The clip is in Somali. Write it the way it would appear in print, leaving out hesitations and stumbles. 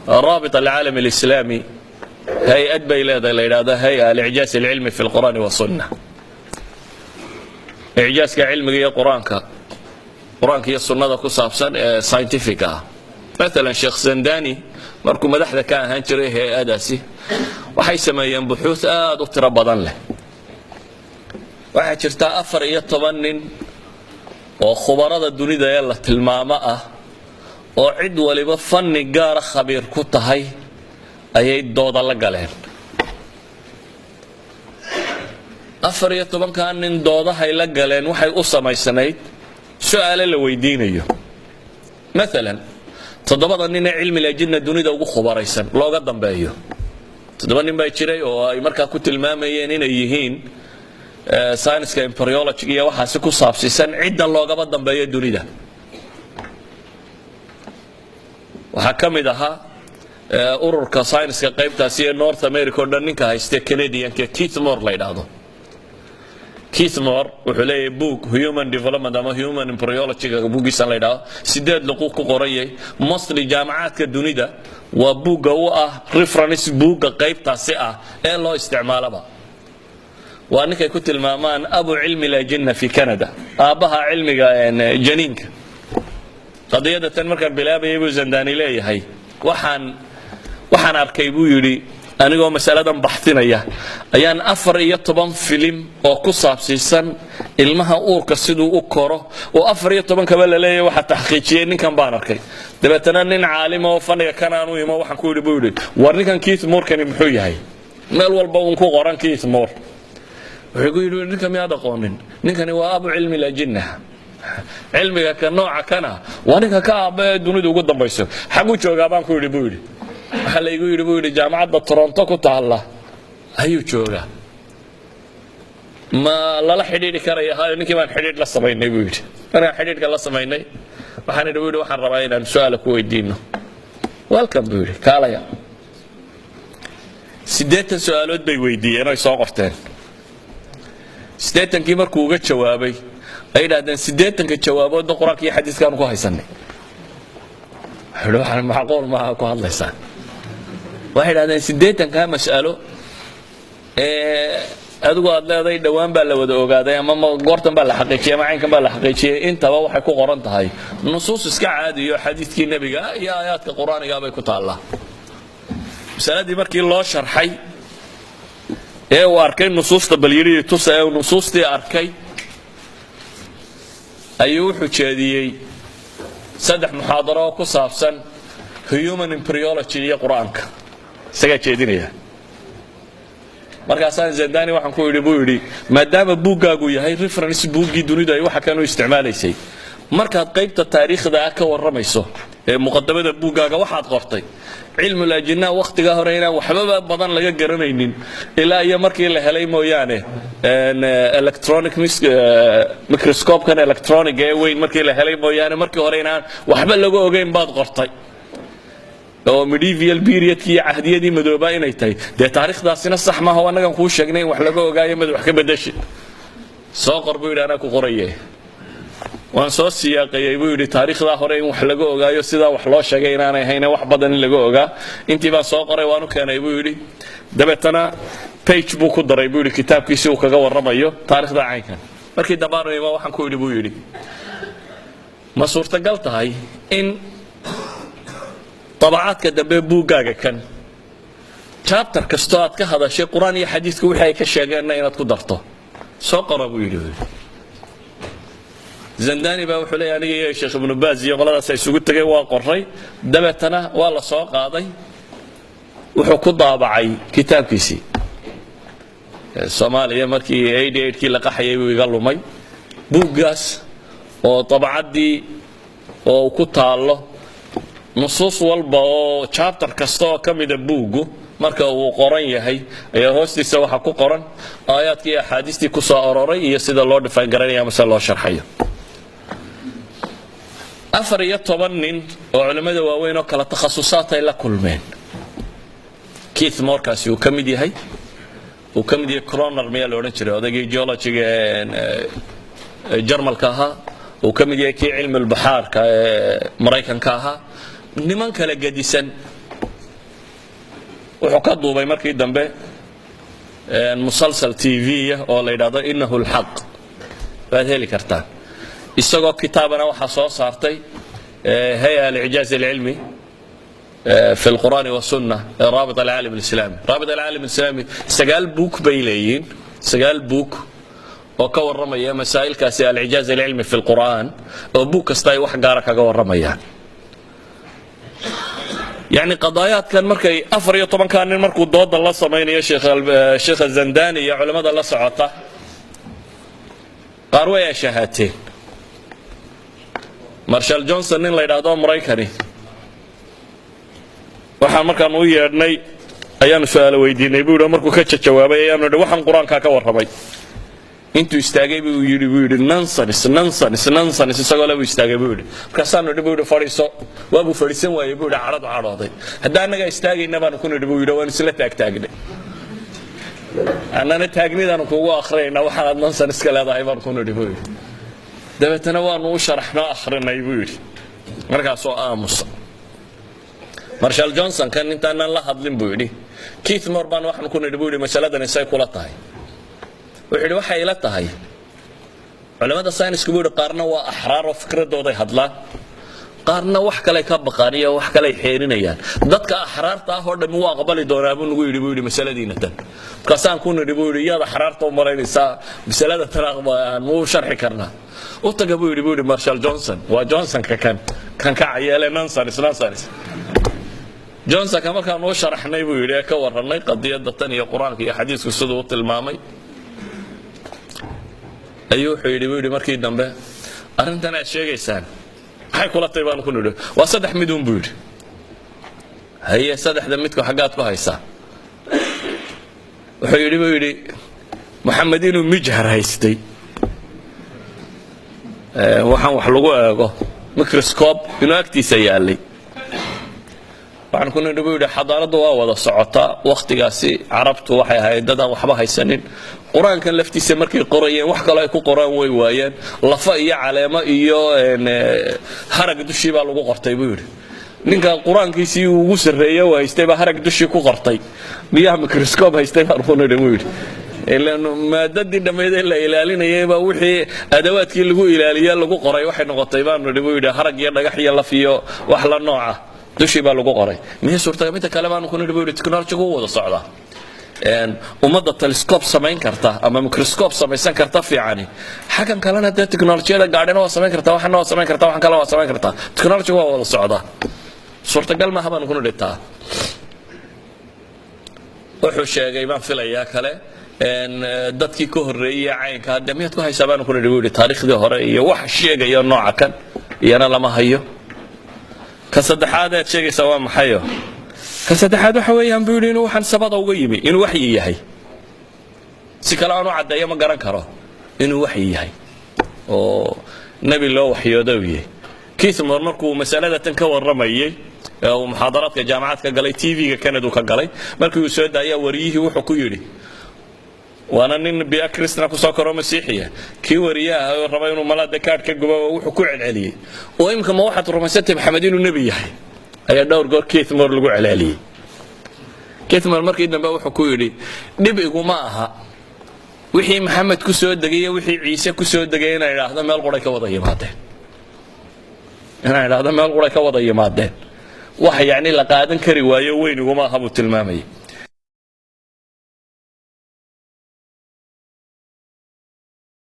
رابطة العالم الإسلامي hay-ad bay leedahay la yidhaahdo هيئة الإعجاز العلمي في القرآن والسنة. Icjaaska cilmiga iyo qur-aanka iyo sunnada ku saabsan ee scientific ah. Maalan, Sheekh Zandani markuu madaxda ka ahaan jiray hay-adaasi, waxay sameeyeen buxuuth aad u tiro badan leh. Waxaa jirta 14 nin oo khubarada dunida ee la tilmaamo ah, oo cid waliba fanni gaara khabiir ku tahay, ayay dooda la galeen. 14-kaa nin doodahay la galeen waxay u samaysnayd su-aale la weydiinayo. Maalan, toddobada nin ee cilmi lajinna dunida ugu khubaraysan looga dambeeyo, toddoba nin baa jiray oo ay markaa ku tilmaamayeen inay yihiin sayniska embryology iyo waxaasi ku saabsiisan cidda loogaba dambeeyo dunida. Waxaa ka mid ahaa ururka sayniska qaybtaasi ee North America oo dhan ninka hayste, Canadianka, Keith Moore la yidhaahdo. Keith Moore wuxuu leeyahay book human development ama human embryologyga buuggiisan la yidhaahdo, sideed luqu ku qoran yahay. Mostly jaamacaadka dunida waa buugga u ah reference, buugga qaybtaasi ah ee loo isticmaalaba. Waa ninkay ku tilmaamaan أبو علم الأجنة في Canada, aabbaha cilmiga janiinka. Qadiyadda tan markaan bilaabayay, buu Zandani leeyahay, waxaan arkay, buu yidhi, anigoo masaladan baxinaya ayaan 14 filim oo ku saabsiisan ilmaha uurka siduu u koro, oo 14-kaba la leeyahay waxaa taxqiijiyey ninkan, baan arkay. Dabeetana nin caalima oo fanniga kanaan u imo, waxaan ku yidhi, buu yidhi, war ninkan Keith Moore-kani muxuu yahay? Meel walba uun ku qoran Keith Moore. Wuxuu ku yidhi, ninka miyaad aqoonin? Ninkani waa أبو علم الأجنة, cilmiga ka nooca kana waa ninka ka aabba ee dunidu ugu dambayso. Xaguu joogaa, baan ku yidhi, buu yidhi. Waxaa laygu yidhi, buu yidhi, jaamacadda Toronto ku taalla ayuu joogaa. Ma lala xidhiidhi karaya? Hayo. Ninkii baan xidhiidh la samaynay, buu yidhi. Markaan xidhiidhka la samaynay, waxaan idhi, buu yidhi, waxaan rabaa inaan su-aala ku weydiino. Welcome, buu yidhi, kaalaya. 80 su-aalood bay weydiiyeen oy soo qorteen. 80-kii markuu uga jawaabay, ay yidhahdeen, 80-ka jawaaboodna qur-aanka iyo xadiiskaanu ku haysanay. Wuxuu yidhi, waxaan macquul maaha ku hadlaysaan. Waxay yidhahdeen, 80-kaa mas'alo ee adigu aad leedahay dhowaan baa la wada ogaaday ama goortan baa la xaqiijiyey ama caynkan baa la xaqiijiyey, intaba waxay ku qoran tahay nusuus iska caadiyo, xadiiskii nebiga iyo aayaadka qur-aaniga bay ku taallaa. Masaladii markii loo sharxay ee uu arkay nusuusta, balyidhii tusa, ee uu nusuustii arkay, ayuu wuxuu jeediyey saddex muxaadaro oo ku saabsan human embryology iyo qur-aanka, isagaa jeedinaya. Markaasaan Zandani waxaan ku idhi, buu yidhi, maadaama buuggaagu yahay reference buuggii dunidu ay waxa kan u isticmaalaysay, markaad qaybta taariikhda ah ka warramayso ee muqadamada buuggaaga, waxaad qortay cilmul ajinaa wakhtigaa hore inaan waxbaba badan laga garanaynin ilaa iyo markii la helay mooyaane electronic microscope-kan electronic ee weyn markii la helay mooyaane, markii hore inaan waxba laga ogeyn baad qortay, oo medieval periodkii iyo cahdiyadii madoobaa inay tahay. Dee taariikhdaasina sax maaha oo annagan kuu sheegnay in wax laga ogaayo, mad wax ka bedeshid. Soo qor, buu yidhi, anaa ku qoraye. Waan soo siyaaqayey, buu yidhi, taariikhdaa hore in wax laga ogaayo, sidaa wax loo sheegay inaanay hayne wax badan in laga ogaa. Intii baan soo qoray, waan u keenay, buu yidhi. Dabeetana page buu ku daray, buu yidhi, kitaabkiisi uu kaga warramayo taariikhda caynkan. Markii dambaanu imo, waxaan ku yidhi, buu yidhi, ma suurtagal tahay in dabacaadka dambe buuggaaga kan chapter kastoo aad ka hadashay qur-aan iyo xadiidku wixii ay ka sheegeenna inaad ku darto? Soo qora, buu yidhi. Zandani baa wuxuu leeyahay, aniga iyo Sheekh Ibnu Baaz iyo qoladaas ay isugu tegay, waa qoray. Dabeetana waa la soo qaaday, wuxuu ku daabacay kitaabkiisii. Soomaaliya markii 88-kii la qaxayay buu iga lumay buuggaas, oo dabacaddii oo ku taallo nusuus walba oo chapter kasta oo ka mida buuggu marka uu qoran yahay ayaa hoostiisa waxaa ku qoran aayaadkii iyo axaadiistii ku soo aroray iyo sida loo define garanaya amase loo sharxayo. 14 nin oo culimmada waaweyn oo kala takhasusaad ay la kulmeen. Keith Moore-kaasi uu ka mid yahay, uu ka mid yahay Kroner, miyaa la odhan jiray odaygii geologyga ee Jarmalka ahaa, uu ka mid yahay kii cilmi lbaxaarka ee Maraykanka ahaa, niman kala gedisan. Wuxuu ka duubay markii dambe musalsal TV oo la yidhahdo "إنه الحق". Waad heli kartaan. Isagoo kitaabana waxaa soo saartay هيئة الإعجاز العلمي في القرآن والسنة، رابطة العالم الإسلامي. رابطة العالم الإسلامي 9 buug bay leeyihiin, 9 buug oo ka warramaya masaa'ilkaasi الإعجاز العلمي في القرآن, oo buug kasta ay wax gaara kaga warramayaan. Yacni qadaayaadkan markay 14-kaa nin markuu dooda la samaynayo Sheekha Zandani iyo culammada la socota, qaar way ashahaateen. Marshall Johnson nin la yidhaahdo Maraykani, waxaan markaan u yeedhnay ayaanu su-aalo weydiinay, buu yidhi. Markuu ka jawaabay ayaanu nidhi, "Waxaan Qur-aankaa ka warramay." Intuu istaagay buu yidhi, buu yidhi, "Nonsense, nonsense, nonsense." Isagoo le buu istaagay, buu yidhi. Markaasaanu nidhi, buu yidhi, "Fadhiiso." Waabuu fadhiisan waayey, buu yidhi, cadhadu cadhooday. "Hadda annagaa istaagayna," baanu ku nidhi, buu yidhi, "waanu isla taagtaagnay, annana taagnidaanu kugu akhrinaynaa waxaanaad nonsense ka leedahay," baanu ku nidhi, buu yidhi. Dabeetana waanu u sharaxnoo akhrinay, buu yidhi, markaasoo aamusa. Marshall Johnson kan intaanaan la hadlin, buu yidhi, Keith Moore baan waxaan ku nidhi, buu yidhi, "Masaladani say kula tahay?" Wuxuu yidhi, "Waxay ila tahay culammada saynisku," buu yidhi, "qaarna waa axraar oo fikradooday hadlaan, qaarna wax kaley ka baqaan iyo wax kaley xeerinayaan. Dadka axraarta ah oo dhammi wuu aqbali doonaa," buu nagu yidhi, buu yidhi, "masaladiina tan." Markaasaan ku nidhi, buu yidhi, "Yaad axraarta u malaynaysaa masalada tan aan muu sharxi karnaa? U taga," buu yidhi, buu yidhi, "Marshall Johnson." Waa Johnsonka kan ka cayeele "Nonsense, nonsense." Johnsonka markaan uu sharaxnay, buu yidhi, ee ka warrannay qadiyadda tan iyo Qur-aanka iyo xadiisku siduu u tilmaamay, ayuu wuxuu yidhi, buu yidhi, markii dambe, "Arrintan aad sheegaysaan maxay kula tahay?" Baanu ku nidhi. "Waa saddex miduun," buu yidhi. "Haye, saddexda midku xaggaad ku haysaa?" Wuxuu yidhi, buu yidhi, "Maxamed inuu mijhar haystay, waxaan wax lagu eego, microscope, inuu agtiisa yaallay." Waxaan ku nidhi, buu yidhi, "Xadaaraddu waa wada socotaa. Wakhtigaasi Carabtu waxay ahayd dad aan waxba haysanin. Qur-aankan laftiisa markay qorayeen, wax kaloo ay ku qoraan way waayeen. Lafa iyo caleemo iyo harag dushii baa lagu qortay," buu yidhi. "Ninka Qur-aankiisii ugu sarreeye u haystay baa harag dushii ku qortay, miyaha microscope haystay?" baan ku nidhi, buu yidhi. Ilan maadadii dhammayd ee la ilaalinayay baa wixii adawaadkii lagu ilaaliye lagu qoray waxay noqotay, baanu nidhi, buu yidhi, harag iyo dhagax iyo laf iyo wax la nooca dushii baa lagu qoray. Miya suurtagal? Midda kale, baanu ku nidhi, buu yidhi, technology u wada socdaa. Ummadda telescope samayn karta ama microscope samaysan karta fiicani, xaggan kalena dee teknolojiyada gaadhina waa samayn kartaa, waxana waa samayn kartaa, waxan kalena waa samayn kartaa. Technology waa wada socdaa. Suurtagal maaha," baanu ku nidhi taa. Wuxuu sheegay, baan filayaa, kale dadkii ka horreeyey caynka dee miyaad ku haysaa, baanu ku nidhi, buu yidhi, taariikhdii hore iyo wax sheegaya nooca kan? Iyana lama hayo. "Ka saddexaad aad sheegaysaa waa maxayo?" "Ka saddexaad waxa weeyaan," buu yidhi, "inuu waxaan samada uga yimi, inuu waxyi yahay. Si kale aan u caddeeyo ma garan karo, inuu waxyi yahay oo nebi loo waxyooda uu yahay." Keith Moore markuu masalada tan ka warramayey ee uu muxaadaraadka jaamacad ka galay, TV-ga Canada ka galay, markii uu soo daayaa, wariyihii wuxuu ku yidhi, waana nin biya kristna kusoo koro, Masiixiya, kii wariyaha oo raba inuu malada kaadh ka gubo, wuxuu ku celceliyey, "Oo imika ma waxaad rumaysantay Maxamed inuu nebi yahay?" Ayaa dhowr goor Keith Moore lagu celceliyey. Keith Moore markii dambe wuxuu ku yidhi, "Dhib iguma aha wixii Maxamed ku soo degay iyo wixii Ciise ku soo degay inay idhaahdo meel quray ka wada yimaadeen, inay idhaahdo meel quray ka wada yimaadeen. Wax yacni la qaadan kari waayo weyn iguma aha," buu tilmaamayay.